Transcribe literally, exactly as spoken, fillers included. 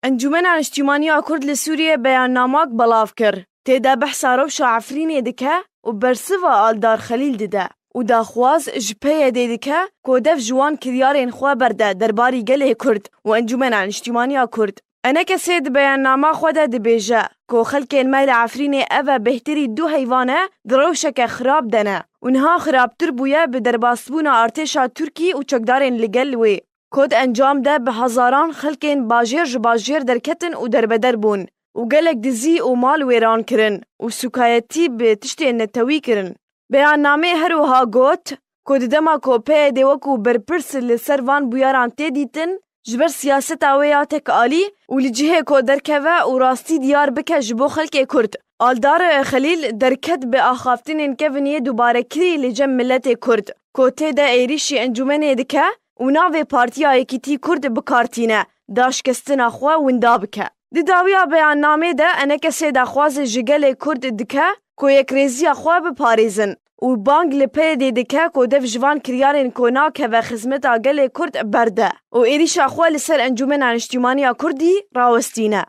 Encûmena Niştîmaniya Kurd li Sûriyê beyannamak belav kir. Tê de behsa rewşa Efrînê dike û bersiva Aldar Xelîl dide û daxwaz ji P Y D dike ku dev ji wan kiryarên xwe berde derbarî gelê Kurd û Encûmena Niştîmaniya Kurd. Enekesê di beyannama xwe de dibêje ku xelkên me li Efrînê eve bêhtirî du heyvan e, di rewşeke xirab de ne û niha xirabtir bûye bi derbasbûna artêşa Tirkî û çekdarên li gel wê. Ku di encam de bi hezaran xelkên bajêr ji bajêr derketin û derbeder bûn û gelek dizî û mal wêran kirin û sûkayetî bi tiştên netewî kirin. Beyannamê her wiha got ku di dema ku P Y D wekû berpirs li ser van bûyaran tê dîtin, ji ber siyaseta wê ya tekalî û li cihê ku derkeve û rastî diyar bike ji bo xelkê Kurd. Aldar Xelîl derket bi axaftinên kevin yê dubarekirî li cem miletê Kurd, ku tê de êrîşî encûmenê dike û navê Partiya Yekîtî Kurd bi kar tîne, da şikestina xwe winda bike. Di dawiya beyannamê de enekesê daxwazê ji gelê Kurd dike ku yekrêziya xwe biparêzin û bang li P Y D dike ku dev ji van kiryarên ku nakeve xizmeta gelê Kurd berde û êrîşa xwe li ser Encûmena Niştîmaniya Kurdî rawestîne.